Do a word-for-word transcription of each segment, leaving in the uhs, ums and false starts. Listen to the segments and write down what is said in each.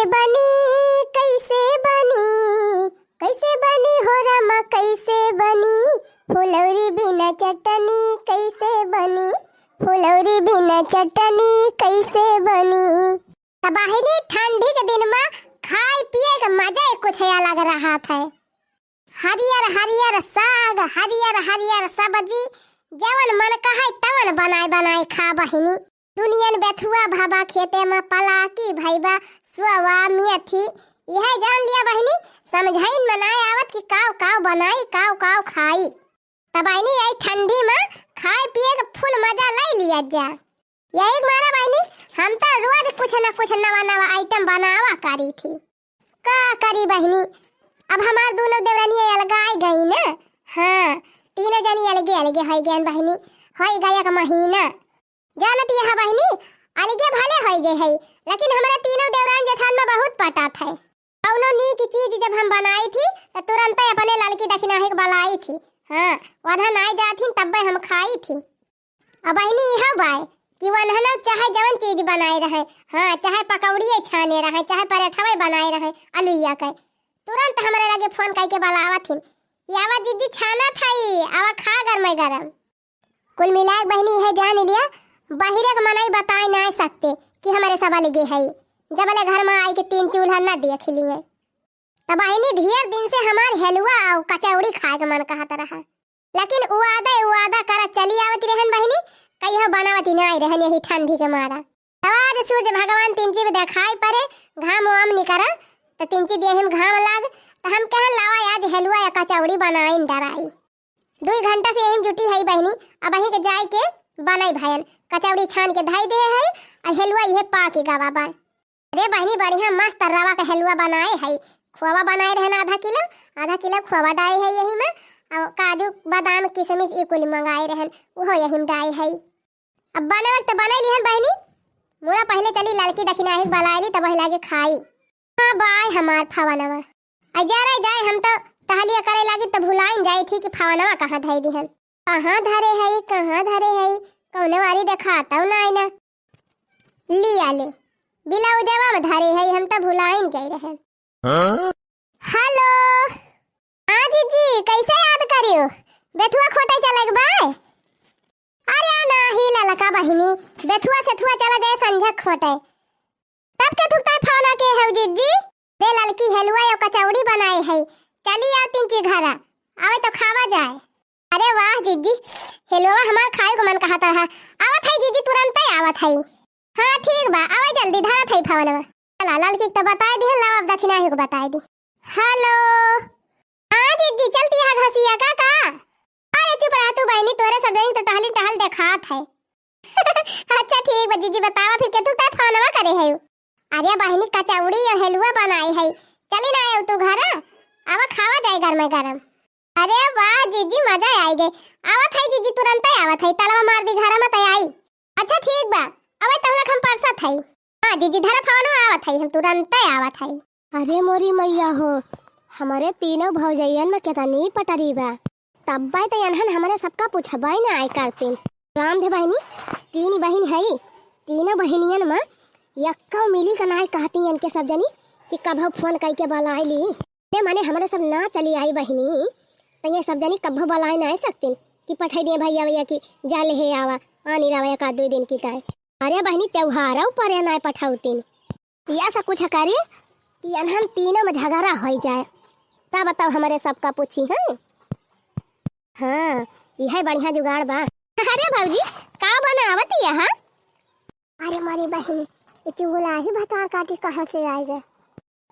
बनी, कैसे बनी, कैसे बनी हो रामा, कैसे बनी? फुलौरी बिना चटनी कैसे बनी? फुलौरी बिना चटनी कैसे बनी? त बहिनी, ठंडी के दिन मा खाए पिए के मजा ही कुछ अलग रहत है। हरियर हरियर साग, हरियर हरियर सब्जी, जवन मन कहै तवन बनाए बनाए खा बहिनी। दुनियन बेथुआ भवा खेते मा पलाकी भइबा, सोवा, मेथी, इहै जान लिया बहिनी, समझइन मा नाय आवत कि काव काव बनाई, काव काव खाई। त बहिनी, यही ठंडी मा खाए पिए के फुल मजा लइ लिया जा। यही मारा बहिनी, हम त रोज कुछ न कुछ नवा नवा item बनावा करी थी। का करी बहिनी, अब हमार दुनो देवरानियाँ अलगाइ गई ना। हाँ, तीनों जनी अलगे अलगे होइ गयन बहिनी, होइ गया एक महीना। जानत यह बहिनी, अलगे भले होइ गए है, लेकिन हमरा तीनों देवरान जेठान मा बहुत पटात है। कौनो नीक चीज जब हम बनाई थी, त तुरंते अपने ललकी दखिनाही के बलाई थी। हाँ, वरहा नाई जात हिन, तब्बे हम खाई थी। अब बहिनी इहो बाय कि वनहनो चाहे जवन चीज बनाए रहे, हाँ, चाहे पकौड़िए छाने रहे, चाहे पराठवे बनाए रहे अलुइया के, तुरंत हमरे लगे फोन कइके बलावत हिन कि आवा जिज्जी छानत हई, आवा खा गरमे गरम। कुल मिलाए के बहिनी इहे जान लिया, बहिरे के मनई बताए नाय सकते कि हमरे सब अलगे हई, जबले घर मा आइके तीन चूल्हा न देख लिए। त बहिनी, ढेर दिन से हमार हेलुआ अउ कचौड़ी खाए के मन कहत रहा, लेकिन उआदा उआदा करत चली आवत रहन बहिनी, कहियो बनावत ही नाय रहन यही ठंडी के मारा। तब आज सूरज भगवान तिनची में देखाई पड़े, घाम वाम निकरा, त तिनची देहिम घाम लाग, त हम कहन लावा आज हेलुआ या कचौड़ी बनाइन डराई। दुई घंटा से यही में जुटी हई बहिनी, अबहीं के जाइके बनाई भयन, कचौड़ी छान के धई देहे हई, अउ हेलुआ इहे पाके गवा बा। अरे बहिनी, बढ़िया मस्त रवा के हेलुआ बनाए हई, खोवा बनाए रहन आधा किलो, आधा किलो खोवा डाए हई यही में, अउ काजू, बादाम, किशमिश ई कुल मंगाए रहन, उहो यही में डाए हई। अब बनवे त बनाई लिहन बहिनी, मुड़ा पहिले चली ललकी दखिनाही के बलाए ली, तब वही लागे खाई। हाँ बाय हमार फवनवा, अ जरा जाए हम त टहलिया करे लागी त भुलाइन जाई थी कि फवनवा कहाँ धई दिहन। कहाँ धरे हई, कहाँ धरे हई, कौने वारी देखातउ नाई ना। लिया ले, बिलाउजवा में धरे हई, हम त भुलाइन गए रहन। हाँ? हेलो, हाँ जिज्जी, कैसे याद करियो? बेथुआ खोटे चले के बा? अरे नाही ललका बहिनी, बेथुआ सेथुआ चला जाए संझा खोटे। तब के थुकता फोन के हऊ जिज्जी? दे ललकी हेलुआ या कचौड़ी बनाए है, चली आओ तिनची घरा, आवे तो खावा जाए। अरे वाह जिज्जी, हेलुआ हमार खाए को मन कहत रहा। आवत है जिज्जी, तुरंते आवत है। हाँ ठीक बा, आवे जल्दी, धरत है फोनवा। चला ललकी के तो बताए दिहन, लावा अब दखिनाही को बताए दी। हेलो, हाँ जिज्जी, चलती है घसिया का का? अरे चुप रह तू बहिनी, तोरे सब जनी तो टहली टहल देखात है। अच्छा ठीक बा जिज्जी, बतावा फिर केथुक तय फोनवा करे है? अरे बहिनी, कचौड़ी या हेलुआ बनाए है, चली ना आयो तू घरा, आवा खावा जाए गरमे गरम। अरे वाह जिज्जी, मजा आई गए। आवत है जिज्जी, तुरंते आवत है, तालवा मार दी घरा में तय आई। अच्छा ठीक बा, अबे तब लक हम परसत है। हाँ जिज्जी, धरा फोनवा, आवत है, हम तुरंते आवत है। अरे मोरी मैया हो, हमरे तीनों भौजैयन में केतनी पटरी बा। तब्बे त एनहन हमरे सबका पुछबे ना आय करतीन। राम दे बहिनी, तीन बहिन हई, तीनों बहिनियन में यक्को मिली का नाय कहती एनके सब जनी कि कभो फोन कइके बलाइ ली। ने माने हमरे सब ना चली आई बहिनी, त ये सब जनी कभो बलाइ नाय सकतीन कि पठाई दिए भैया भैया कि जा ले हे आवा, आनी रवा एक आध दुई दिन की ताय। अरे बहिनी, त्योहारौ परे नाय पठौतीन। या सा कुछ करी कि एनहन तीनों में झगड़ा होइ जाए, तब बताओ हमरे सबका पूछी, हैं? हाँ, यह बढ़िया जुगाड़ बा। अरे भौजी, का बनावत यहाँ? अरे मोरी बहिनी, ये चुगलाही भतार काटी कहाँ से आइ गए?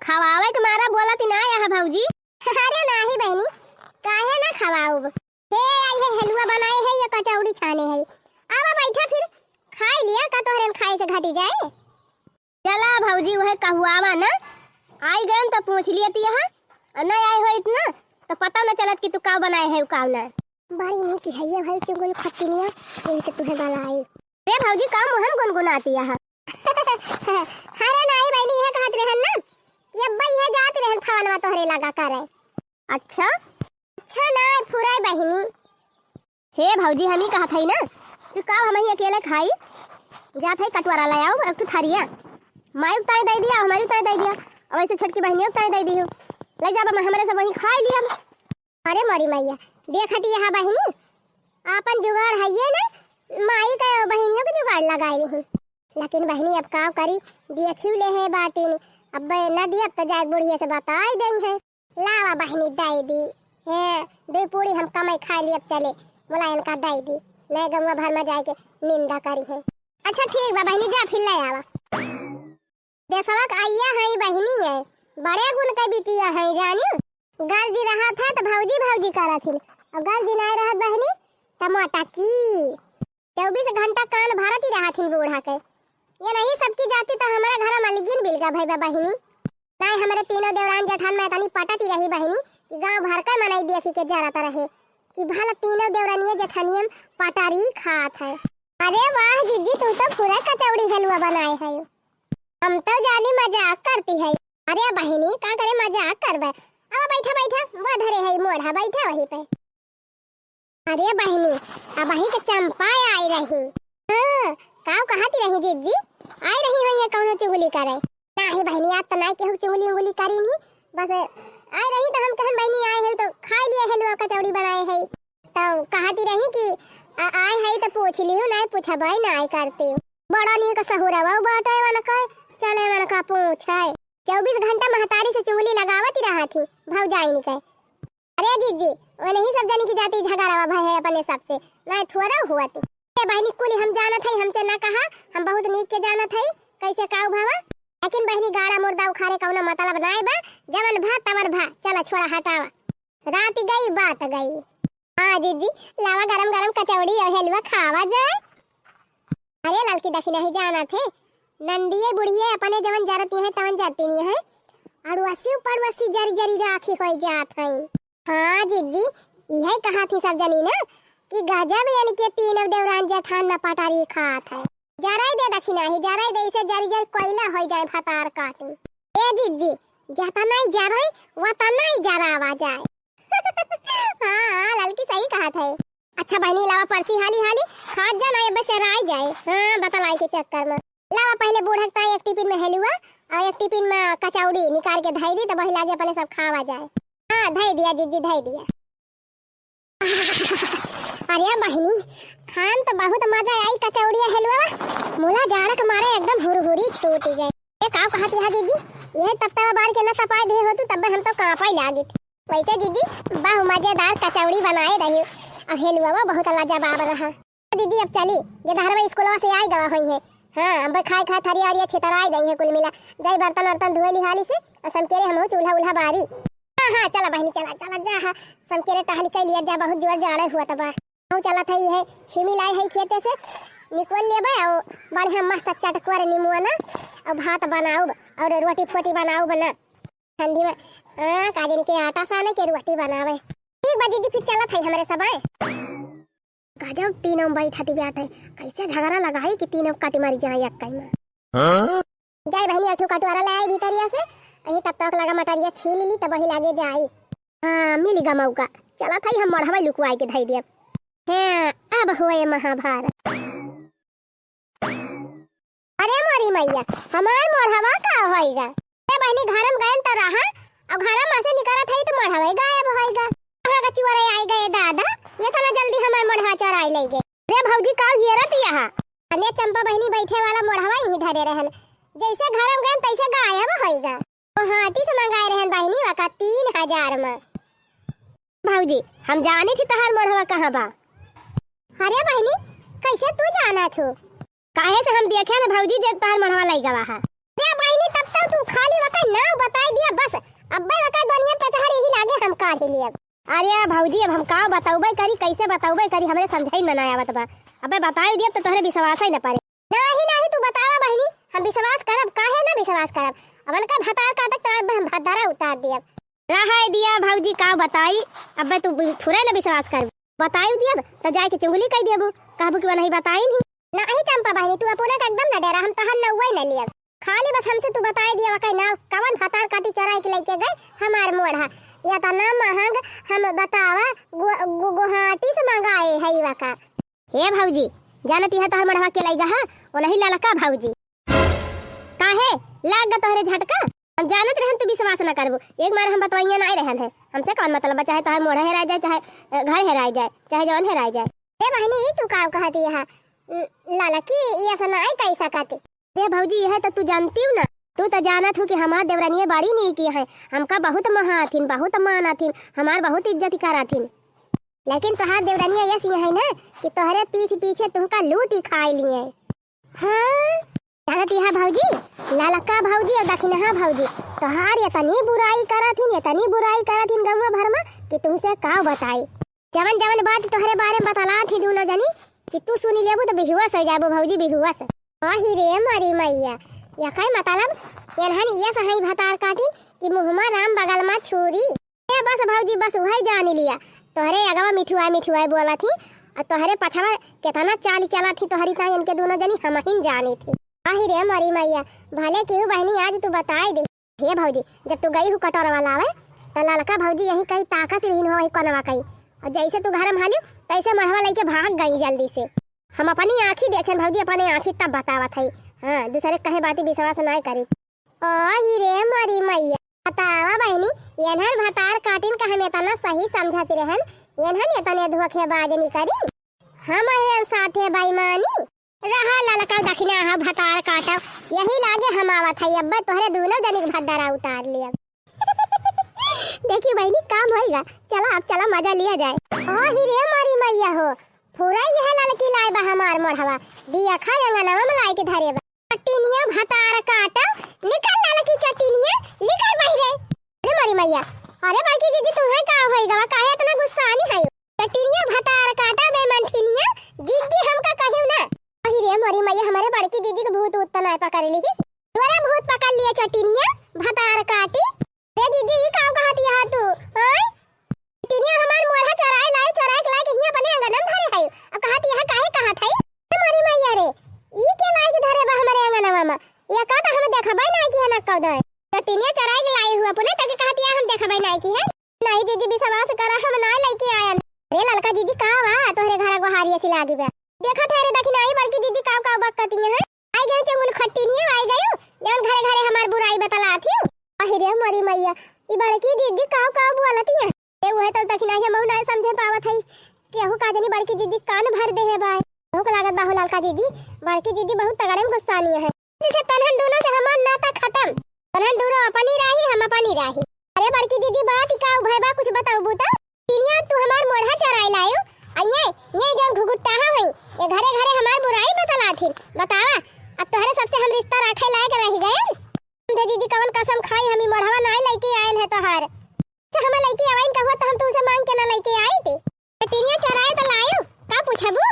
खवावे के मारा बोलत ना यहाँ भौजी। अरे नाही बहिनी, काहे ना खवाउब? हे, आई है हेलुआ बनाए है, ये कचौड़ी छाने है। आवा बैठा फिर, खाई लिया, का तोहरे खाए से घटी जाए? चला भौजी, उहे कहुआवा ना, आई गयन त पूछ लियत यहाँ, और न आए होइत ना, त पता न चलत कि तू का बनाए है, का ना। बड़ी नीक है ये भाई चुगल खत्तिनिया, यही से तुहे बलाई। रे भौजी, का मुहम गुनगुनाती यहाँ? अरे नाही बहिनी, ये कहत रहन ना, ये अब्बा ये जात रहन फवनवा तोहरे लगा करे। अच्छा? अच्छा ना, फुराई बहिनी। हे भौजी, हम ही कहत हई ना, तू का हम ही अकेले खाई? जात हई कटोरा ले आओ, एक ठो थरिया। माई के ताई दइ दिया, हमरी ताई दइ दिया, अब ऐसे छोटकी बहिनिया के ताई दइ दिहू। लइ जाबा, हमरे सब वहीं खाइ लिया। अरे मोरी मैया, देखत यहाँ बहिनी, आपन जुगाड़ हइये ना, माई के बहिनियों के जुगाड़ लगाइ लिही। लेकिन बहिनी अब काव करी, देखियो ले है बाटिन, अब न दियब त जाए बुढ़िया से बताइ दइ है। लावा बहिनी दइ दी, हे, दुइ पूड़ी हम कमाई खाइ लियब चले, बोला इनका दइ दी, नहीं गंवा भर में जाए के निंदा करी है। अच्छा ठीक बा बहिनी, जा फिर लइ आवा। देसवा क अइया हई बहिनी है, बड़े गुन क बिटिया हई जानिउ। गरजी रहत है त भौजी भौजी करत हिन, अउ गरजी नाहीं रहत बहिनी त मोटकी। चउबीस घंटा कान भरत ही रहत हिन बूढ़ा के। ये नहीं सबकी जाति त हमरा घर मलिगिन बिलगा भई बा बहिनी। नाहीं हमरे तीनों देवरान जेठान में इतनी पटत ही रही बहिनी कि गाँव भर का मनई देखी के जरत रहे कि भला तीनों देवरानिया जेठानिया में पटारी खात है। अरे वाह जिज्जी, तू तो पूरा कचौड़ी हलवा बनाए है। हम तो जानी मजाक करती है। अरे बहिनी, का करे मजाक करबे? अब बैठा, बैठा, वो धरे है मोढ़ा, बैठा वहीं पे। अरे बहिनी, अबही के चंपा आई रही। हाँ, काव कहती रही जिज्जी? आई रही होइहैं कउनो चुगली करे। नाहीं बहिनी, आज त नाहीं केहू चुगली उंगली करी नहीं, बस आई रही त हम कहन बहिनी आई है त खाइ लिए हलवा कचौड़ी बनाए है। तउ कहती रही कि आ-, आए हई त पूछ लिहू, नाहीं पूछबइ नाहीं करती। बड़ा नीक सहुरवा बाटे वनका, चले वनका पूछे। चउबीस घंटा महतारी से चुगली लगावत ही रहत ही भौजाइन के। अरे जिज्जी, ओनही सब जनी की जाति झगड़वा भय है अपने सबसे, नाहीं थोड़ा हुआ थी। ए बहिनी कुली हम जानत हई, हमसे ना कहा, हम बहुत नीक के जानत हई, कैसे काव भवा। लेकिन बहिनी गाड़ा मुर्दा उखाड़े कउनो मतलब नाहीं बा, जवन भा तवन भा, चला छोड़ा हटावा। रात गई बात गई। हाँ जिज्जी, लावा गरम गरम कचौड़ी अउ हलवा खावा जाए। अरे ललकी दखिनही जानत है, नंदिये बुढ़िये अपने जवन जरती हैं तवन जरती नहीं है, अड़ुअसी पड़ुअसी जरी जरी राखी होइ जात हैं। हाँ जिज्जी, इहे कहत ही सब जनी ना कि गजब इनके तीनों देवरान जेठान में पटारी खात है। जराई दे दखिनही, जराई दे, इसे जरी जरी कोयला होइ जाए भतार काटी। ए जिज्जी, जतनाई जराई, वतनाई जरावा जाए। हाँ, हाँ, ललकी सही कहत है। अच्छा बहिनी, लावा परसी हाली हाली, खात जा ना, एबे सेराई जाए। हाँ, बतलाई के चक्कर में। लावा पहिले बूढ़ा के ताई एक टिफिन में हलुआ अउ एक टिफिन में कचौड़ी निकाल के धई दी, त वही लागे अपने सब खावा जाए। हाँ, धई दिया जिज्जी, धई दिया। अरे बहिनी, खान त बहुत मजा आई कचौड़ी हलुआ। मुला जाड़ा के मारे एकदम हुरहुरी टूटी गए। ए, काव कहत यहाँ जिज्जी? यही तपतवा बार के ना तपाई दे होतू, तब्बे हम तो कांपई लागित। वैसे जिज्जी, बहु मजेदार कचौड़ी बनाए रही, अउ हलुआ बहुत लाजवाब रहा। जिज्जी, अब चली, गेदहरवा स्कूलवा से आई गवा होइहैं। हाँ, अब खाए खाए थरिया अरिया छितराई गई है कुल मिला। जाई बर्तन वर्तन धोए लिहाली से, अउ समकेरे हमहू चूल्हा उल्हा बारी। हाँ, हाँ, चला बहिनी, चला, चला, जा, हाँ, समकेरे टहल के लिए जा, बहुत जोर जाड़े हुआ तबा। हम चलत है, इहे छीमी लाए है खेते से, निकोल लेबे अउ बढ़िया मस्त चटकोर निमुआ ना, अउ भात बनाउब अउ रोटी फोटी बनाउब ना। ठंडी में, हाँ, का जानी के आटा साने के रोटी बनावे। ठीक बा जिज्जी, फिर चलत है हमरे सब, आए। गजब तीनों बैठा दी बैठे, कैसे झगड़ा लगाई कि तीनों कट मारी जाए एक कई में। हाँ? जाई बहिनी, अठू कटोरा ले आई भीतरिया से, अही तब तक लगा मटरिया छील ली, तब वही लागे जाई। हाँ, मिल गा मौका। चलत हई, हम मढ़वा लुकवाई के धई देब। हाँ, अब होए महाभारत। अरे मोरी मैया, हमार मढ़वा का होइगा? ए बहिनी, घर में गयन त रहा, अब घर में से निकलत हई त मढ़वा गायब होइगा। कहाँ का चुअरे आई गए दादा, ये इतना जल्दी हमार मढ़वा चोराई ले गए। रे भौजी, का घेरत यहाँ? अरे चंपा बहिनी, बैठे वाला मढ़वा यहीं धरे रहन, जैसे घर में गए तैसे गायब होइगा। वो हाटी से मंगाए रहन बहिनी, वका तीन हजार में। भौजी, हम जानी थी तहार मढ़वा कहाँ बा। अरे बहिनी, कैसे तू जानत हो? काहे से हम देखे न भौजी, जब तहार मढ़वा लई गवा है। अरे बहिनी, तब तो तू खाली वका नाव बताई दिया बस, अब्बे वका दुनिया पचहर यही लागे हम काढ़ी लियब। अरे भौजी, अब हम का बतौबे करी, कैसे बतौबे करी, हमरे समझाई में ना आवत बा। अबे बताई दियब तो तोहरे विश्वास ही न पड़े। नाही, नाही, तू बतावा बहिनी, हम विश्वास करब, काहे ना विश्वास करब? अब उनका भतार काटत तो अब हम भतारा उतार दियब। रहाय दिया भौजी, का बताई, अबे तू फुरे ना विश्वास करब। बताई दियब तो जाए के चुगली कई दियबू, कहबू कि वो नहीं बताई नहीं। नाही चंपा बहिनी, तू अपना का एकदम न डरा, हम तहन नौवे न लियब। खाली बस हमसे तू बताई दिया, वका नाव कवन भतार काटी चोराई के लेके गए हमार मोढ़ा। या तो ना महंग, हम बतावा गु-, गु-, गुवाहाटी से मंगाए हई वका। हे भौजी, जानत यह तोहर मढ़वा के लइगा है, ओ नहीं ललका भौजी। काहे हे, लाग गा तोहरे झटका। हम जानत रहन तू विश्वास न करबू। एक मार हम बतवइया नाई रहन है। हमसे कौन मतलब बा, चाहे तोहर मोढ़ा हेराय जाए, चाहे, अ, घर हेराय जाए, चाहे जौन हेराय जाए। ए बहिनी, ई तू काव कहत यहा? ल-, ललकी, ई ऐसा नाई कई सकत। ए भौजी, यह तो तू जानती हूँ ना। तू तो जानत हूँ कि हमार देवरनिया बड़ी नीकी है। हमका बहुत महाथिन, बहुत मानथिन, हमार बहुत इज्जत करथिन। लेकिन तोहार देवरनिया यस है ना कि तोहरे पीछ पीछे तुमका लूटी खाई लिए। हाँ, जानत यह भौजी, ललका भौजी और दखिनहा भौजी, तोहार इतनी बुराई करथिन, इतनी बुराई करथिन गौवा भर में कि तुमसे का बताई। जवन जवन बात तोहरे बारे में बतलाथी दूनो जनी कि तू सुनी लेबू तो बेहुआस हो जाबू भौजी, बेहुआस। आही रे मोरी मैया, यकै मतलब एनहन ये सही भतार काटिन कि मुँह मा राम बगल मा छुरी। ए बस भौजी, बस उहै जानी लिया। तोहरे अगवा मिठुआई मिठुआई बोलत ही, और तोहरे पछवा केतना चाल चलत ही तोहरी ताई इनके दूनो जनी हमहिन जानी थी। आही रे मोरी मैया, भले केहू बहिनी आज तू बताई दे। हे भौजी, जब तू गई हू कटोरवा लावे, त ललका भौजी यही कहीं ताकत रहीन हो, वही कोनवा कहीं। और जैसे तू घर में हालियो, तैसे मढ़वा लइके भाग गई जल्दी से। हम अपनी आँखी देखेन भौजी, अपने आँखी तब बतावत हई। हाँ, दूसरे कहे बाती विश्वास नाय करी। ओ ही रे मोरी मैया, बतावा बहिनी, एनहन भतार काटिन का हम इतना सही समझत रहन, एनहन इतने धोखेबाज निकरिन। हमरे साथे बेईमानी। रहा ललका दखिना हा भतार काटव, यही लागे हम आवत हई, अब्बे तोहरे दूनो जनी के भद्दरा उतार लिया। देखी बहिनी, काम होइगा, चला अब चला मजा लिया जाए। ओ ही रे मोरी मैया हो, पूरा यह ललकी लाए बा हमार मोढ़वा, दिया खा अंगनवा में लाए के धरे बा। चटिनिया भतार काटव, निकल ललकी चटिनिया, निकल बहिरे। अरे मोरी मैया, अरे बड़की जीजी, तुहैं का होइगा, काहे इतना गुस्सानी है? चटिनिया भतार काटा बेमंठिनिया, दीदी हमका कहियो ना। अहि रे मोरी मैया, हमरे बड़की दीदी के भूत ऊत त नाय पकड़ लिहिस। तोरे भूत पकड़ लिया चटिनिया भतार काटी। रे दीदी, ई का कहत यहा तू? आय? चटिनिया हमार मोढ़ा चोराए लाई, चोराए के लाई के हियां अपने अंगन में धरे है। अब कहत यहा काहे कहत है? अरे मोरी मैया रे, ई के लाई के धरे बा हमरे अंगनवा में? ये का त हम देखबै नाय की है ना कौदा है। चटिनिया चोराए के लाई हु अपने, तके कहत यहा हम देखबै नाय की है। नहीं जीजी, विश्वास करा, हम ना लइके आयन। अरे ललका जीजी, का बा? तोहरे घर गोहारी ऐसी लागी बा। देखत है रे दखिनाही बड़की जीजी, काव काव बकतिया है। आई गयो चुंगल खट्टी निया, आई गयो। जौन घरे घरे हमार बुराई बतलात ही। अहि रे मोरी मैया, ई बड़की जीजी काव काव बोलतिया। ए उहे तो दखिनाही हम ना समझे पावत है। केहू का जनी बड़की जीजी कान भर दे है बाय। हमको लागत बा हो ललका जीजी, बड़की जीजी बहुत तगड़े में गुस्सानी है। से तनहन दूनो से हमार नाता खतम। तनहन दूनो अपनी राही, हम अपनी राही। अरे बड़की दीदी, बात का भय बा, कुछ बताऊ बूता। टिनिया, तू हमार मोढ़ा चोराए लायो। आ ये, ये जौन घुघुट्टाहा होई, ये घरे घरे हमार बुराई बतलाथिन। बतावा, अब तोहरे सबसे हम रिश्ता राखे लायक रह गए। समझे दीदी, कवन कसम खाई, हम ई मोढ़वा नाय लइके आयन है तोहार। अच्छा, हम लइके आवाइन कहुआ तो हम तुमसे मांग के ना लइके आइत। चटिनिया चोराए त लायो, का पूछबू?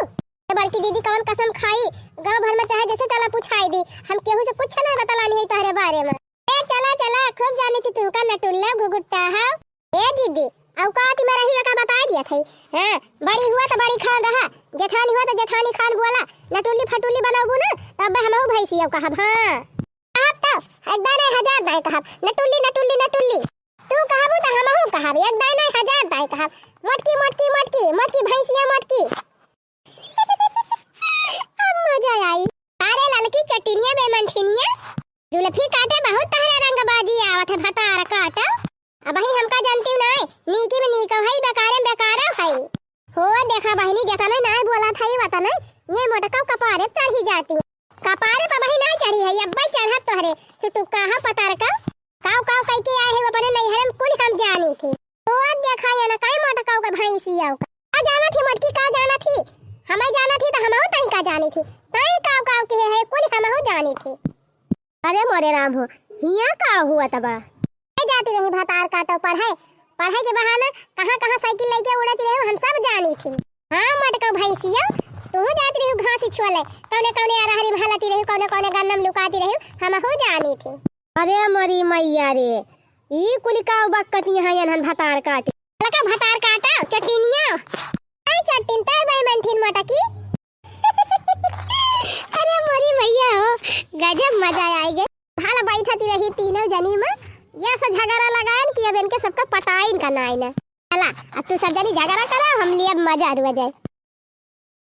ए बड़की दीदी कवन कसम खाई, गांव भर में चाहे जैसे चला पूछाई दी, हम केहू से कुछ ना बतलानी है तोहरे बारे में। ए चला चला, खूब जानी थी तुमका नटुल्ला घुघुट्टा है। ए दीदी, औकात में रही का बताई दिया थई। हाँ, बड़ी हुआ तो बड़ी खान रहा, जेठानी हुआ तो जेठानी खान बोला, नटुल्ली फटुल्ली बनोगू ना, तब हमहू भैंसी औ कहब। हाँ। कहब तो एक दाने हजार दाए कहब, नटुल्ली, नटुल्ली, नटुल्ली। तू कहबू त हमहू कहब, एक दाए नहीं हजार दाए कहब, मोटकी, मोटकी, मोटकी, मोटकी भैंसिया मोटकी। अब मजा आई। अरे ललकी चटिनिया बेमंठिनिया, जुल्फी काटे बहुत तहरे रंगबाजी आवत है, भतार काटो। अबही हमका जानती हूँ नाय, नीकी में नीको है, बेकारे में बेकारो है। हो देखा बहिनी, जतने नाय बोला था ये वतने, ये मोटका कपारे पे चढ़ी जाती। कपारे पे बही नाय चढ़ी है, अब्बे चढ़त तोहरे सुटुक्का है पतार का। काव काव कह के आए है वो अपने नैहरे में, कुल हम जानी थी। हो देखा ये ना कई मोटका का भैंसी आओ का। का जाना थी मोटकी, का जाना थी? हमें जाना थी तो हमहू तई का जानी थी। तई काव काव के है, कुल हमहू जानी थी। अरे मोरे राम हो, हिया का हुआ तबा? ए जाती रही भतार काटो पढ़े, पढ़े के बहाना कहाँ कहाँ साइकिल लेके उड़ती रही, हम सब जानी थी। हाँ मोटका भैंसिया, तू जाती रही घास छोले, कौने कौने अरहरी में हलती रही, कौने कौने गन्ना में लुकाती रही, हमहू जानी थी। अरे मोरी मैया रे, ई कुल का बकत यहाँ एनहन भतार काटी। लका भतार काटा, चटिनिया। आई चटिन, तै बेमंठिन मोटकी। अरे मोरी मैया हो, गजब मजा आई गए। भाला बैठती रही तीनों जनी में, या से झगड़ा लगायन कि अब इनके सबका पटाइन का नाई ना। चला, अब तू सब जनी झगड़ा करा, हम लिए अब मजा रुआ जाए।